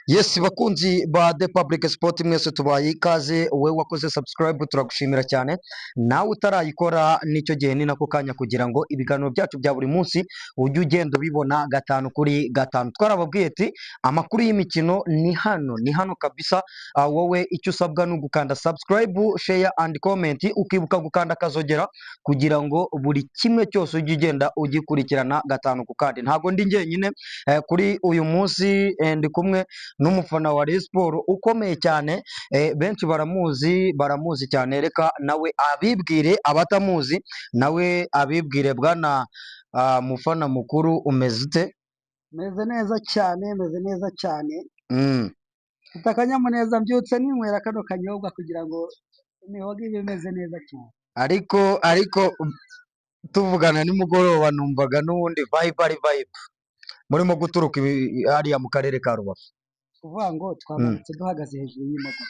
Yes, bakunzi ba The Public Sport mwese, tubaye ikaze. Wowe wakoze subscribe, turagushimira cyane. Nawe utarayikora, nicyo gihe, ni nako kanya kugira ngo ibiganiro byacu bya buri munsi ujye ugenda ubibona gatanu kuri gatanu. Twarababwiye ati amakuru y'imikino ni hano, ni hano kabisa. Wowe icyo usabwa ni ugukanda subscribe, share and comment, ukibuka gukanda akazogera kugira ngo buri kimwe cyose ujye ugenda ugikurikirana gatanu ku kandi. Ntabwo ndi njyenyine kuri uyu munsi, ndi kumwe n'umufana wa Rayon Sport ukomeye cyane. Benshi baramuzi, baramuzi cyane. Reka nawe abibwire, abatamuzi nawe abibwire. Bwana mufana mukuru, umeze ute? Meze neza cyane, meze neza cyane. Mfite akanyamuneza, mbyutse ninywera kano kanyobwa kugira ngo imihogo ibe imeze neza cyane. Ariko tuvugana nimugoroba numvaga n'ubundi vibe ari vibe, murimo guturuka hariya mu karere ka Rubavu. Kuvuga ngo twamanutse duhagaze hejuru y'imodoka.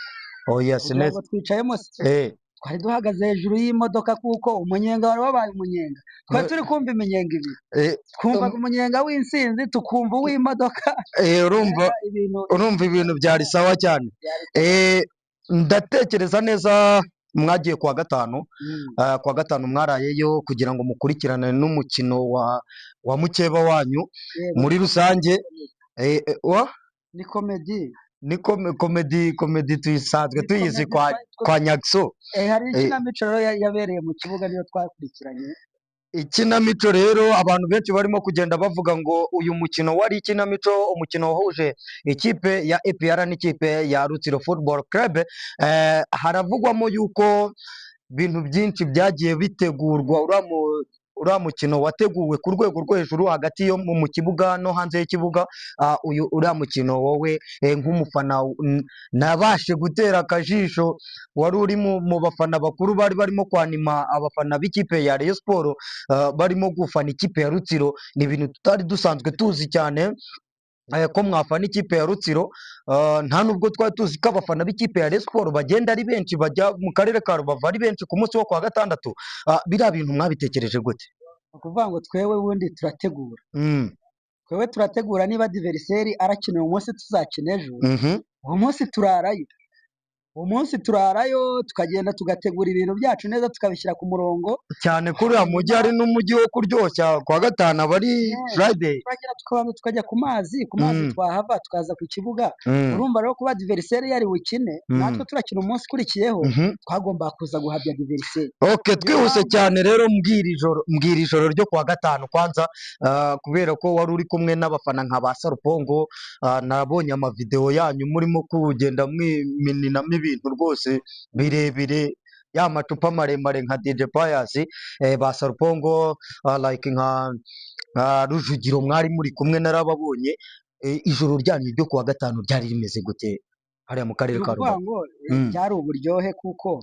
Oh yes. Kugira Neza. ngo twicayemo se? Eh. Twari duhagaze hejuru y'imodoka kuko umunyenga wari wabaye umunyenga. Twari turi kumva iminyenga ibiri. Twumvaga umunyenga w'intsinzi, tukumva uw'imodoka. Urumva Ibintu urumva ibintu byari sawa cyane. Byari Ndatekereza neza mwagiye kuwa gatanu. Kuwa gatanu mwarayeyo kugira ngo mukurikirane n'umukino wa mukeba wanyu. Yego. Muri rusange wa Ni comedy. Ni comedy, comedy tuyisanzwe Ni tuyizi comedy. kwa kwa Nyagso. Hari ikinamico rero yabereye mu kibuga, niyo twakurikiranye. Ikinamico rero, abantu benshi barimo kugenda bavuga ngo uyu mukino wari ikinamico, umukino wahuje ikipe ya APR n'ikipe ya Rutsiro Football Club. Haravugwamo yuko ibintu byinshi byagiye bitegurwa. Uriya mukino wateguwe ku rwego rwo hejuru, hagati yo mu kibuga no hanze y'ikibuga. Uyu uriya mukino, wowe nk'umufana nabashe gutera akajisho, wari uri mu bafana bakuru bari barimo kwanima abafana b'ikipe ya Rayon Sport, barimo gufana ikipe ya Rutsiro. Ni ibintu tutari dusanzwe tuzi cyane ko mwafana ikipe ya Rutsiro. Nta nubwo twari tuzi ko abafana b'ikipe ya Rayon Sport bagenda ari benshi, bajya mu karere ka Rubavu ari benshi ku munsi wo kuwa gatandatu. Biriya bintu mwabitekereje gute? Ni ukuvuga ngo twewe ubundi turategura. Twewe turategura. Niba adversaire arakina uyu munsi, tuzakina ejo, uwo munsi turarayo, uwo munsi turarayo, tukagenda tugategura ibintu byacu neza, tukabishyira ku murongo. Cyane ko uriya mujyi ari n'umujyi wo kuryoshya, kuwa gatanu aba ari Friday. Turagera tukabanza tukajya ku mazi, ku mazi, twahava tukaza ku kibuga. Urumva rero, kuba adversaire yari bukine, natwe turakina umunsi ukurikiyeho, twagombaga kuza guhabya adversaire. Okay, twihuse cyane rero, mbwira ijoro ryo kuwa gatanu kwanza, kubera ko wari uri kumwe n'abafana nka ba Sarupongo. Nabonye amavideo yanyu murimo kugenda mwimininamo ibintu rwose birebire, ya macupa maremare nka DJ Pius, ba Sarupongo, like nka Rujugiro mwari muri kumwe, narababonye. Ijoro ryanyu ryo kuwa gatanu ryari rimeze gute hariya mu karere Ni ka ukuvuga Rubavu? ngo byari uburyohe kuko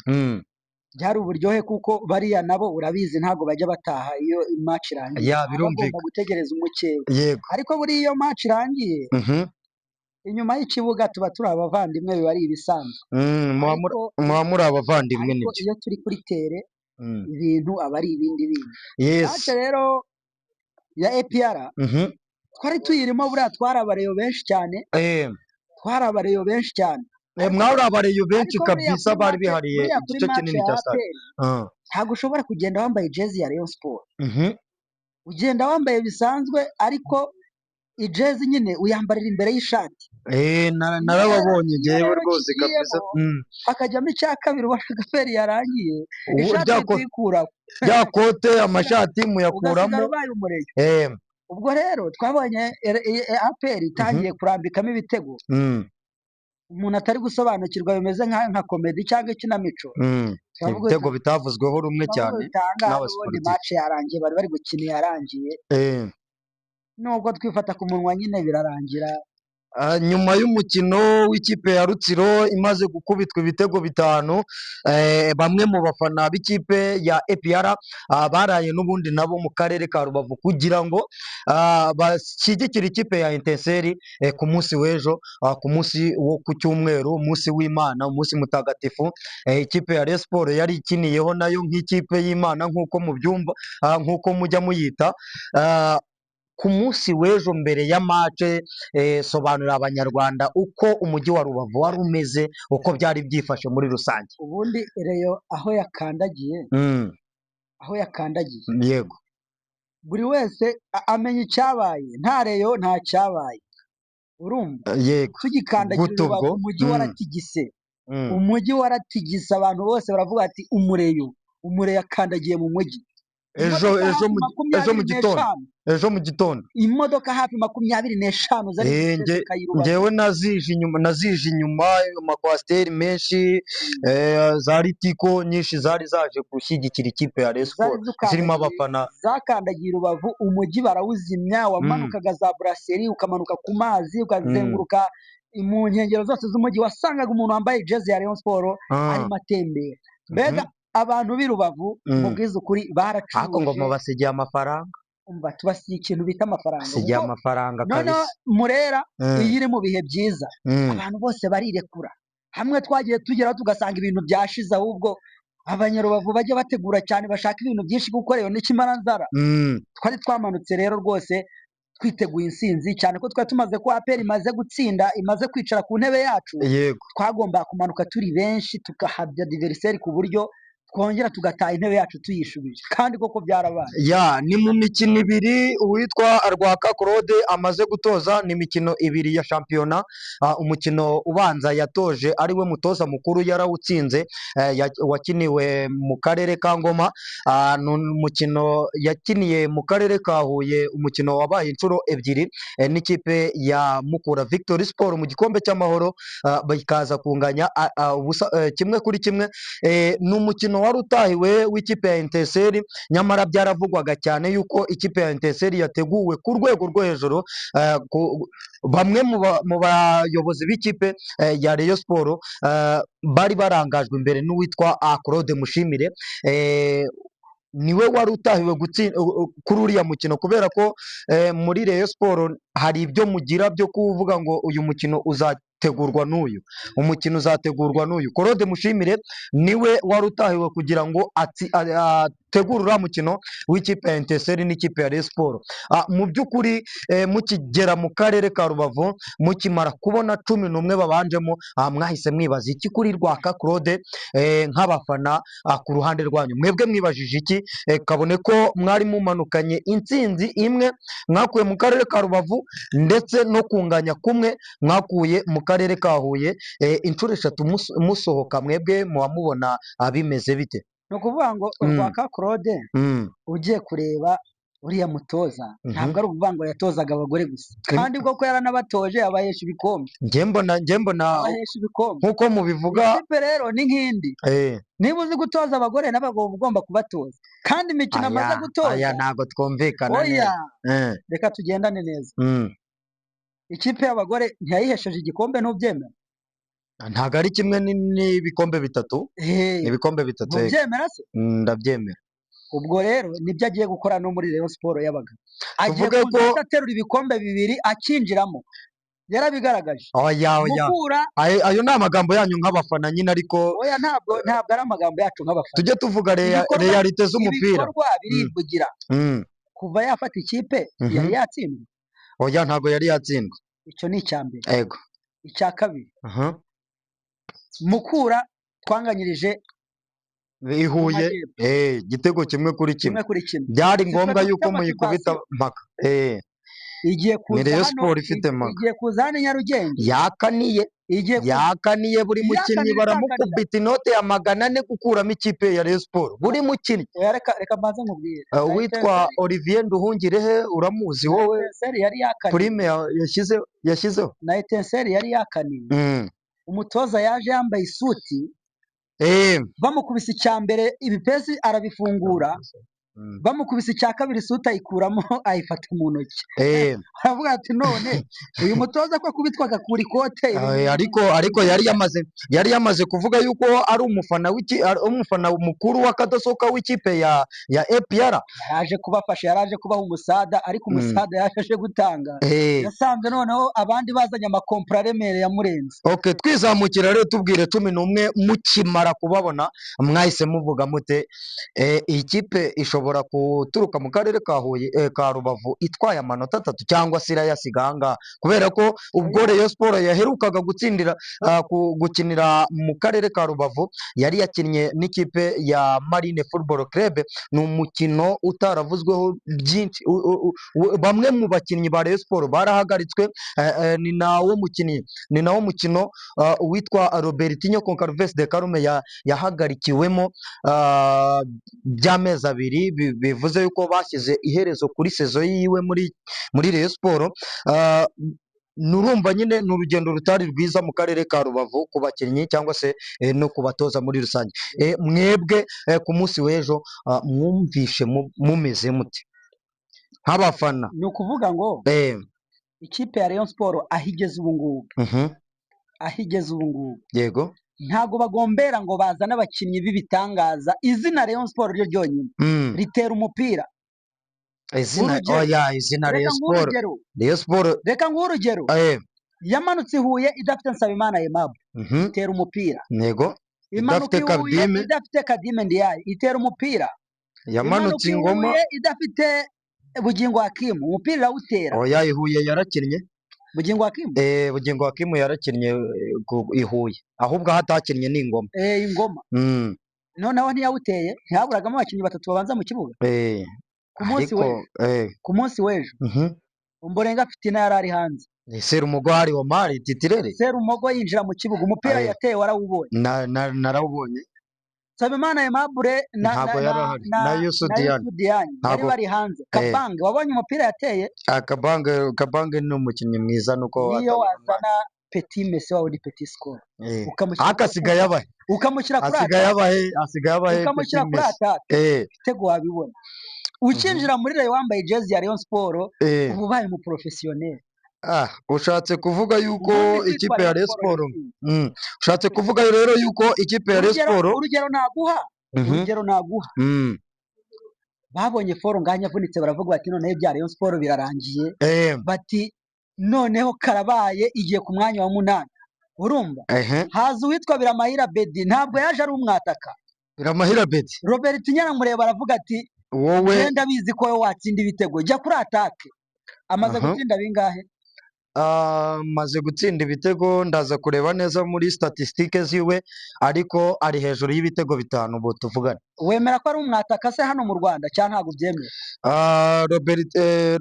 byari uburyohe kuko bariya nabo urabizi ntabwo bajya bataha iyo match irangiye. Ya. Baba Birumvikana. bagomba gutegereza umukeba. Ariko buriya iyo match irangiye, inyuma y'ikibuga tuba turi abavandimwe, biba ari ibisanzwe. Muba Ariko muba muri abavandimwe. Ariko Nibyo. iyo turi kuri terrain, ibintu aba ari ibindi bindi. Match rero ya APR twari tuyirimo, buriya twari abareyo benshi cyane. Twari abareyo benshi cyane. Mwari abareyo benshi. Ariko buriya Kabisa kuri bari match bihariye buriya kuri igice match kinini ya cya stade. APR, ntabwo ushobora kugenda wambaye jezi ya Rayon Sport. Ugenda wambaye bisanzwe, ariko ijezi nyine uyambarira imbere y'ishati. Narababonye Iyo njyewe rero rwose kabisa. kigiyemo hakajyamo icya kabiri, ubona feri yarangiye, Ubu ishati rya uhita uyikuraho. Rya kote, amashati ugasigara muyakuramo. Ubaye umureyo. Ubwo rero twabonye APR itangiye kurambikamo ibitego umuntu atari gusobanukirwa, bimeze nka comedy cyangwa ikinamico. Turavuga Ibitego bitavuzweho rumwe turavuga cyane bitanga ubundi n'abasiporutifu. Match yarangiye, bari bari gukina yarangiye, nubwo twifata ku munwa nyine birarangira. Nyuma y'umukino w'ikipe ya Rutsiro imaze gukubitwa ibitego bitanu, bamwe mu bafana b'ikipe ya APR baraye n'ubundi nabo mu karere ka Rubavu kugira ngo bashyigikire ikipe ya Etincelles ku munsi w'ejo, ku munsi wo ku cyumweru, umunsi w'Imana, umunsi mutagatifu. Ikipe ya Rayon Sports yari ikiniyeho nayo nk'ikipe y'Imana, nk'uko mubyumva, nk'uko mujya muyita. Ku munsi w'ejo mbere ya match, sobanurira Abanyarwanda uko umujyi wa Rubavu wari umeze, uko byari byifashe muri rusange. Ubundi Rayon aho yakandagiye, aho yakandagiye, buri wese amenya icyabaye. Nta Rayon, nta cyabaye, urumva? Tugikandagira Gute ubwo? Rubavu, umujyi waratigise. Umujyi waratigise, abantu bose baravuga ati: "Umureyo, umureyo akandagiye mu mujyi." Ejo Imodoka ejo hafi mu ejo mu 25 gitondo, ejo mu gitondo. Imodoka hafi 25 zari zisesekaye i Rubavu. Njyewe nazije inyuma amakwasiteri menshi, za Ritco nyinshi zari zaje gushyigikira ikipe ya Rayon Zari Sport zirimo zikandagiye abafana. Zakandagiye Rubavu, umujyi barawuzimya. Wamanukaga za Buraseri, ukamanuka ku mazi, ukazenguruka mu nkengero zose z'umujyi, wasangaga umuntu wambaye jezi ya Rayon Sport arimo atembera. Mbega abantu b'i Rubavu, mubwize ukuri, Ariko ngo baracuruje. mubasigiye amafaranga. Umva, tubasigiye ikintu bita amafaranga. Basigiye Kuko amafaranga noneho kabisa. Murera iyo iri mu bihe byiza, abantu bose barirekura. Hamwe twagiye tugeraho tugasanga ibintu byashize, ahubwo Abanyarubavu bajya bategura cyane, bashaka ibintu byinshi, kuko rero n'ikimaranzara. Twari twamanutse rero rwose twiteguye intsinzi, cyane ko twari tumaze ko APR imaze gutsinda, imaze kwicara ku ntebe yacu. Twagombaga kumanuka turi benshi, tugahabya adversaire ku buryo twongera tugataha intebe yacu tuyishubije, kandi koko byarabaye. Ya, ni mu mikino ibiri uwitwa Rwaka Claude amaze gutoza, ni imikino ibiri ya shampiyona. Umukino ubanza yatoje ari we mutoza mukuru yarawutsinze, wakiniwe mu karere ka Ngoma. Ni umukino yakiniye mu karere ka Huye, umukino wabaye inshuro ebyiri, n'ikipe ya Mukura Victory Sport mu gikombe cy'Amahoro, bikaza kunganya ubusa, 1-1. Ni umukino wari utahiwe w'ikipe ya Etincelles, nyamara byaravugwaga cyane yuko ikipe ya Etincelles yateguwe ku rwego rwo hejuru. Bamwe mu bayobozi b'ikipe ya Rayon Sport bari barangajwe imbere n'uwitwa Claude Mushimire, niwe wari utahiwe kuri uriya mukino, kubera ko muri Rayon Sport hari ibyo mugira byo kuvuga ngo uyu mukino uzategurwa n'uyu, umukino uzategurwa n'uyu. Claude Mushimire niwe wari utahiwe kugira ngo ategure uriya mukino w'ikipe ya Etincelles n'ikipe ya Rayon Sport. Mu by'ukuri, mukigera mu karere ka Rubavu, mukimara kubona 11 babanjemo, mwahise mwibaza iki kuri Rwaka Claude, nk'abafana ku ruhande rwanyu mwebwe mwibajije iki? Kabone ko mwari mumanukanye intsinzi imwe mwakuye mu karere ka Rubavu ndetse no kunganya kumwe mwakuye mu karere ka Huye, inshuro eshatu musohoka, mwebwe muba mubona bimeze bite? Ni ukuvuga ngo Rwaka Claude, ugiye kureba uriya mutoza, ntabwo ari ukuvuga ngo yatozaga abagore gusa, kandi koko yaranabatoje, abahesha ibikombe. Njye mbona Abahesha ibikombe. nk'uko mubivuga. Ikipe rero ni nk'indi, niba uzi gutoza abagore, n'abagabo uba ugomba kubatoza, kandi imikino amaze Aya, gutoza. aya, ntabwo twumvikana Oya, neza. Reka tugendane neza. Ikipe y'abagore ntiyayihesheje igikombe, ntubyemera? Ntabwo ari kimwe n'ibikombe bitatu. Ibikombe bitatu, yego. Ntubyemera se? Ndabyemera. Ubwo rero nibyo agiye gukora no muri Rayon Sport y'abagabo, agiye Tuvuge kuza ko ahita aterura ibikombe bibiri akinjiramo, yarabigaragaje. Oya, oya. Mukura. Ayo ni amagambo yanyu nk'abafana nyine, ariko Oya, ntabwo ari amagambo yacu nk'abafana. tujye tuvuga Ibikorwa réalité z'umupira. Ibikorwa birivugira. Kuva yafata ikipe, yari yatsindwa? Oya, ntabwo yari yatsindwa. Icyo ni icya mbere. Icya kabiri, Mukura twanganyirije I Huye. Majyepfo. Igitego 1-1. 1-1. Byari Sitwe ngombwa dufite yuko muyikubita motivation. mpaka. Igiye Ni kuza Rayon hano Sport ifite mpaka. Igiye kuza hano i Nyarugenge. Yakaniye. Igiye kuza. Yakaniye buri mukinnyi. Yakanira, Baramukubita inote ya 400 gukuramo ikipe ya Rayon Sport buri mukinnyi. Oya, reka mbanze nkubwire. Uwitwa Etincelles Olivier Nduhungirehe, uramuzi wowe? Etincelles yari yakaniye. Prime yashyizeho. Na Etincelles yari yakaniye. Umutoza yaje yambaye isuti, bamukubise icya mbere ibipesi arabifungura, bamukubise icya kabiri isuti ayikuramo, ayifata mu ntoki, aravuga ati: "None uyu mutoza ko akubitwa agakura ikote, ibi bintu?" Ariko yari yamaze kuvuga yuko ari umufana w'iki, ari umufana mukuru w'akadasohoka w'ikipe ya APR. Yaraje kubafasha, yaraje kubaha umusada, ariko umusada yaje aje gutanga, yasanze noneho abandi bazanye amakompura aremereye amurenze. Okay, twizamukira rero, tubwire 11 mukimara kubabona mwahise muvuga mute? Iyi kipe ishobora Ishobora guturuka mu karere ka Huye, ka Rubavu itwaye amanota 3 cyangwa se irayasiga ahangaha, kubera ko ubwo Oya. Rayon Sport yaherukaga gutsindira gukinira mu karere ka Rubavu yari yakinnye n'ikipe ya Marine Football Club. Ni umukino utaravuzweho byinshi. Bamwe mu bakinnyi ba Rayon Sport barahagaritswe. Ni nawo mukinnyi, ni nawo mukino uwitwa Robertinho Goncalves de Karume yahagarikiwemo by'amezi 2, bivuze yuko bashyize iherezo kuri saison yiwe muri Rayon Sport. Nurumva nyine ni urugendo rutari rwiza mu karere ka Rubavu ku bakinnyi cyangwa se no ku batoza muri rusange. Mwebwe ku munsi w'ejo mwumvishe mumeze mute nk'abafana? Ni ukuvuga ngo ikipe ya Rayon Sport aho igeze ubu ngubu, aho igeze ubu ngubu, ntabwo bagombera ngo bazane abakinnyi b'ibitangaza. Izina Rayon Sport ryo ryonyine ritera umupira. Izina Urugero. Oya, izina Reka Rayon nguhe Sport, urugero. Rayon Sport. Reka nguhe urugero. Yamanutse i Huye idafite Nsabimana Aimable, itera umupira. Imanuka Idafite i Huye Kadime. idafite Kadime Ndiaye, itera umupira. Yamanutse Imanuka i Ingoma. Huye idafite Bugingo Hakimu, umupira irawutera. Oya, i Huye yarakinnye. Bugingo Hakimu. Bugingo Hakimu yarakinnye i Huye, ahubwo aho atakinnye ni Ingoma. Ingoma. Noneho ntiyawuteye, ntihaburagamo abakinnyi 3 babanza mu kibuga. Ku munsi Ariko w'ejo. Ku munsi w'ejo. Ombolenga Fitina yari ari hanze. Ni Serumogo hari Omar titirere. Serumogo yinjira mu kibuga, umupira yateye warawubonye. Narawubonye. Nsabimana Aimable na Ntabwo yari ahari. Na Youssou na Diagne. Youssou Diagne bari Ntabwo. bari hanze. Kabange wabonye umupira yateye? Kabange ni umukinnyi mwiza nuko Niyo atabona wazana Petit Messi wawe ni Petit Score. Ukamushyira Ariko asigaye abahe. Ukamushyira kuri Asigaye attaque. abahe, asigaye abahe Ukamushyira Petit kuri Messi. attaque. Ibitego wabibona. Ukinjira muri Rayon wambaye jezi ya Rayon Sport, uba ubaye umu professionnel. Ushatse kuvuga yuko Ubundi kwitwa ikipe ya Rayon Rayon Sport Sport, ni ushatse kuvuga rero yuko ikipe ya Rayon Urugero, Sport, urugero naguha, urugero naguha. Babonye Foro nganya avunitse baravuga bati noneho ibya Rayon Sport birarangiye. Bati noneho karabaye igiye ku mwanya wa 8. Urumva? Haza uwitwa Biramahire Bedi, ntabwo yaje ari umwataka. Biramahire Bedi. Robert Nyaramureba aravuga ati wowe genda bizi ko wowe watsinda ibitego, jya kuri attaque. Amaze gutsinda bingahe? Amaze gutsinda ibitego, ndaza kureba neza muri statistique ziwe, ariko ari hejuru y'ibitego 5 ubu tuvugana. Wemera ko ari umwataka se hano mu Rwanda cyangwa ntabwo ubyemera?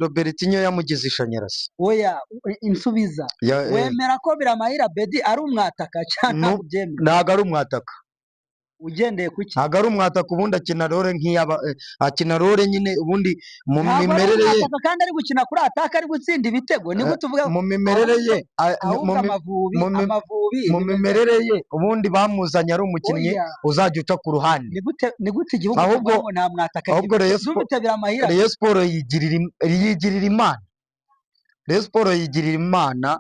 Robertinho yamugize ishanyarazi. Oya, insubiza. Wemera ko Biramahire Bedi ari umwataka cyangwa ntabwo ubyemera? Ntabwo ari umwataka. Ugendeye kuki? Ntabwo ari umwataka, ubundi akina role nk'iyaba, akina role nyine ubundi mu Ntabwo ari mimerere ye. umwataka kandi ari gukina kuri attaque, ari gutsinda ibitego. Ni gute uvuga Mu mimerere ye, ahubwo Amavubi, Amavubi mu bimeze mimerere ye ubundi bamuzanye ari umukinnyi Oya. uzajya uca ku ruhande. Ni gute igihugu Ahubwo kivuga ngo nta mwataka ahubwo gifite? Rayon Dufite Biramahire. Rayon Sport yigirira Imana. Rayon Sport yigirira Imana,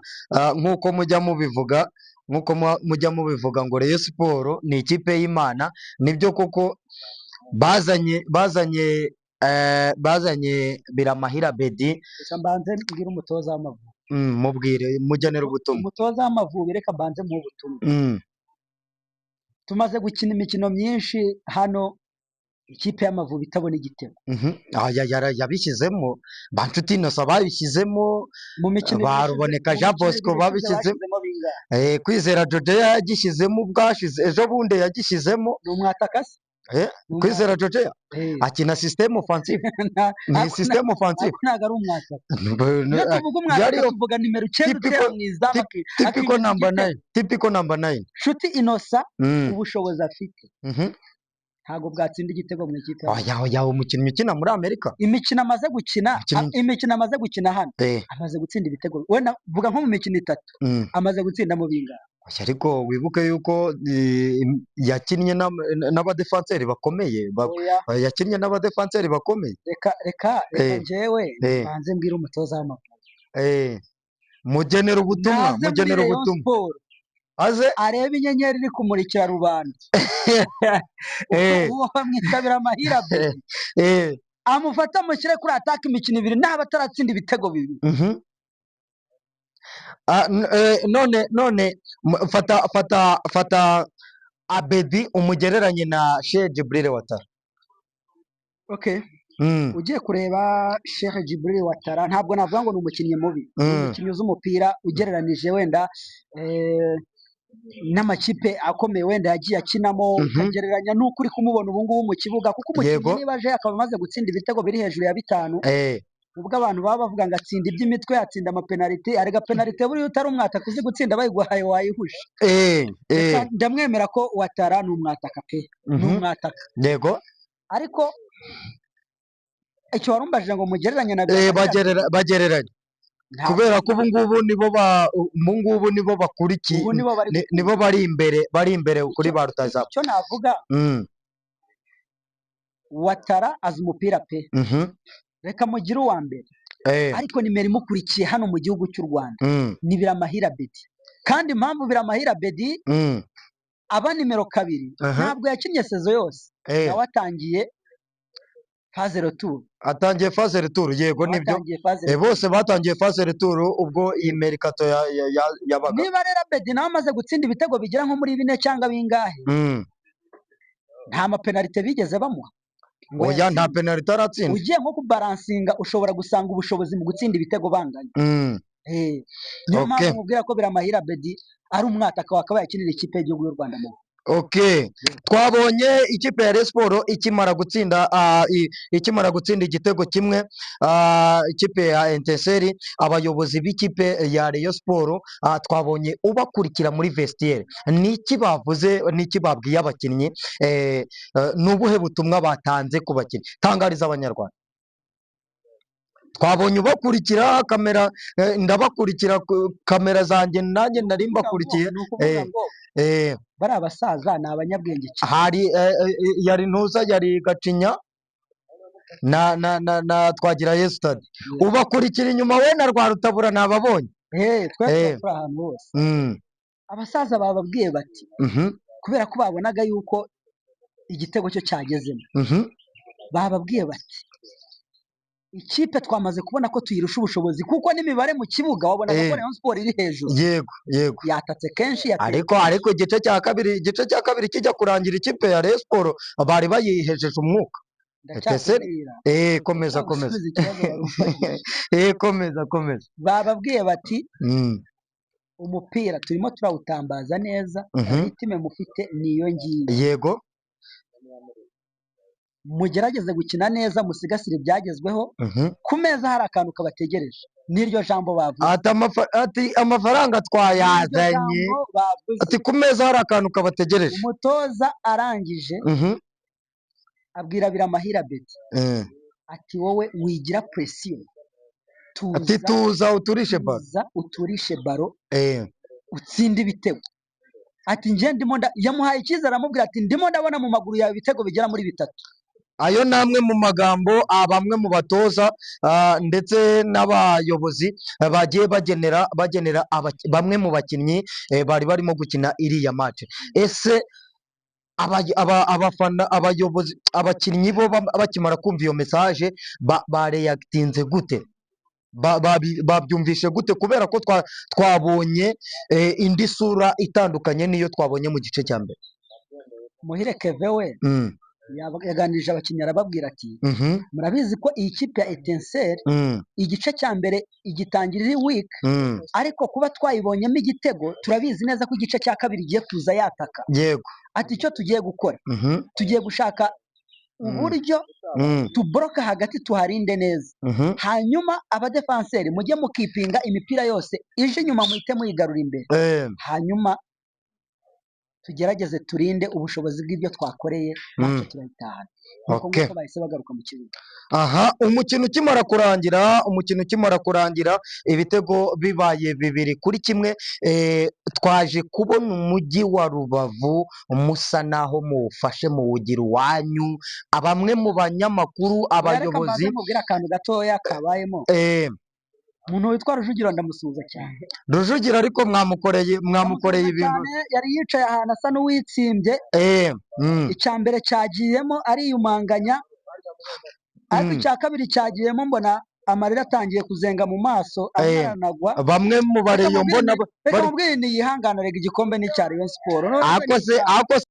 nk'uko mujya mubivuga, nk'uko mujya mubivuga ngo Rayon Sport ni ikipe y'Imana. Nibyo koko bazanye Biramahire Bedi. Gusa mbanze mbwire umutoza w'Amavubi. Mubwire, mugenere ubutumwa. Umutoza w'Amavubi, reka mbanze muhe ubutumwa. Tumaze gukina imikino myinshi hano, ikipe y'Amavubi itabona igitego. Yabishyizemo, ba Nshuti Innocent babishyizemo, Mu mikino ba ibiri ishize, Ruboneka mu Jean mikino Bosco ibiri ishize babishyizemo. bashyizemo bingahe? Kwizera Jojo yagishyizemo ubwashize, ejo bundi yagishyizemo. Ni umwataka se? Ni Kwizera umwataka. Jojo akina système offensive. Ni système offensive. Ariko ntabwo ari umwataka. Iyo tuvuga umwataka tuvuga nimero 9 utera mu izamu Typical akinjiza number igitego. 9. Typical number 9. Nshuti Innocent ubushobozi afite ntabwo bwatsinda igitego mu ikipe yacu. Oya, oya, umukinnyi ukina muri Amerika. Imikino amaze gukina, imikino amaze gukina hano, amaze gutsinda ibitego. Wenda vuga nko mu mikino 3 amaze gutsinda mu bingahe? Oya, ariko wibuke yuko yakinnye n'abadefanseri bakomeye. Oya. Yakinnye n'abadefanseri bakomeye. Reka, reka, reka njyewe mbanze mbwire umutoza w'Amavubi. Mugenera ubutumwa, Naze muri mugenera Rayon ubutumwa. Sport. Aze arebe inyenyeri iri kumurikira rubanda. Uwo bamwita Biramahire Bedi. Amufata amushyire kuri attaque imikino 2 naba ataratsinda ibitego 2. None fata Abedi umugereranye na Sheikh Djibril Ouattara. Okay. Ugiye kureba Sheikh Djibril Ouattara, ntabwo navuga ngo ni umukinnyi mubi, ni umukinnyi uzi umupira ugereranije wenda n'amakipe akomeye wenda yagiye akinamo, ukagereranya n'uko uri kumubona ubu ngubu mu kibuga, kuko umukinnyi niba aje akaba amaze gutsinda ibitego biri hejuru ya 5, ubwo abantu baba bavuga ngo atsinda iby'imitwe, atsinda amapenaliti, arega penaliti buriya utari umwataka uzi gutsinda bayiguhaye wayihusha. Ndamwemera ko Ouattara ni umwataka pe, ni umwataka. Ariko icyo warumbajije ngo mugereranye na Bagereranye. Kubera ko ubu ngubu nibo ba ubu ngubu nibo bakurikiye, ubu nibo bari nibo bari imbere kuri ba rutahizamu. Icyo navuga, Ouattara azi umupira pe, reka mugire uwa mbere, ariko nimero imukurikiye hano mu gihugu cy'u Rwanda ni Biramahire Abeddy. Kandi impamvu Biramahire Abeddy aba nimero 2, ntabwo yakinnye saison yose, nawe atangiye phase retour. Atangiye phase retour, yego, nibyo. Atangiye phase Bose batangiye phase retour ubwo iyi mercato yabaga. Niba rero Abeddy nawe amaze gutsinda ibitego bigera nko muri 4 cyangwa bingahe, nta mapenalite bigeze bamuha ngo Oya, nta yatsinde. penalite aratsinda. Ugiye nko kubaransinga, ushobora gusanga ubushobozi mu gutsinda ibitego banganya. Niyo mpamvu mubwira ko Biramahire Abeddy ari umwataka wakabaye akinira ikipe y'igihugu y'u Rwanda mu Okay. Twabonye ikipe ya Rayon Sports ikimara gutsinda igitego kimwe, ikipe ya Etincelles, abayobozi b'ikipe ya Rayon Sports, twabonye ubakurikira muri vestiaire. Niki bavuze, niki babwiye abakinnyi, ni ubuhe butumwa batanze ku bakinnyi? Tangariza Abanyarwanda. Twabonye ubakurikira kamera, ndabakurikira kamera zanjye, nanjye nari mbakurikiye. Ni ukuvuga ngo bariya basaza ni abanyabwenge cyane. Hari yari ntuza, yari Gacinya na Twagirayezu Stade, ubakurikira inyuma we na Rwarutabura nababonye. Twe tuba turi ahantu hose. Abasaza bababwiye bati, kubera ko babonaga yuko igitego cyo cyagezemo, bababwiye bati ikipe twamaze kubona ko tuyirusha ubushobozi, kuko n'imibare mu kibuga wabonaga ko Rayon Sports iri hejuru, yego yego yatatse kenshi, yateye. Ariko igice cya kabiri kijya kurangira, ikipe ya Rayon Sports bari bayihejeje umwuka. Ndacyakubwira. Komeza, komeza. Gusubiza ikibazo wari umbajije. Komeza, komeza. Bababwiye bati umupira turimo turawutambaza neza, rythme mufite niyo ngiyo, mugerageze gukina neza, musigasire ibyagezweho, ku meza hari akantu kabategereje. N'iryo jambo bavuze. Ati amafaranga N'iryo twayazanye. jambo bavuze. Ati ku meza hari akantu kabategereje. Umutoza arangije abwira Biramahire Abeddy ati wowe wigira pression, Ati tuza, tuza uturishe ballon. Tuza uturishe ballon, utsinde ibitego. Ati njye ndimo yamuhaye icyizere, aramubwira ati ndimo ndabona mu maguru yawe ibitego bigera muri 3. Ayo ni amwe mu magambo, bamwe mu batoza, ndetse n'abayobozi, bagiye bagenera bamwe mu bakinnyi, bari barimo gukina iriya match. Ese abafana, abayobozi, abakinnyi bo bakimara kumva iyo message bareyagitinze gute? Babyumvishe gute? Kubera ko twabonye indi sura itandukanye n'iyo twabonye mu gice cya mbere. Muhire Keve we yaganirije abakinnyi, arababwira ati murabizi ko iyi kipe ya Etincelles igice cya mbere igitangira iri weak, ariko kuba twayibonyemo igitego, turabizi neza ko igice cya kabiri igiye kuza yataka. Ati icyo tugiye gukora, tugiye gushaka uburyo tuboroka hagati, tuharinde neza, hanyuma abadefanseri mujye mukipinga imipira yose ije inyuma, muhite muyigarura imbere, hanyuma tugerageze turinde ubushobozi bw'ibyo twakoreye, natwe turayitahana. Nuko nguko bahise bagaruka mu kibuga. Aha umukino ukimara kurangira ibitego bibaye 2-1, twaje kubona umujyi wa Rubavu musa naho muwufashe muwugira iwanyu, bamwe mu banyamakuru, Reka abayobozi. mbanze mubwire akantu gatoya kabayemo. Umuntu witwa Rujugiro ndamusuhuza cyane. Rujugiro, ariko mwamukoreye Ndamusuhuza ibintu. cyane, yari yicaye ahantu asa n'uwitsimbye. Icya mbere cyagiyemo ariyumanganya, ariko icya kabiri cyagiyemo mbona amarira atangiye kuzenga mu maso, arimo aranagwa. Bamwe mu Reka bareyo mubwire mbona reka bari mubwire nti yihangane, rega igikombe ni icya Rayon Sports. None se Ako ni se icya ako.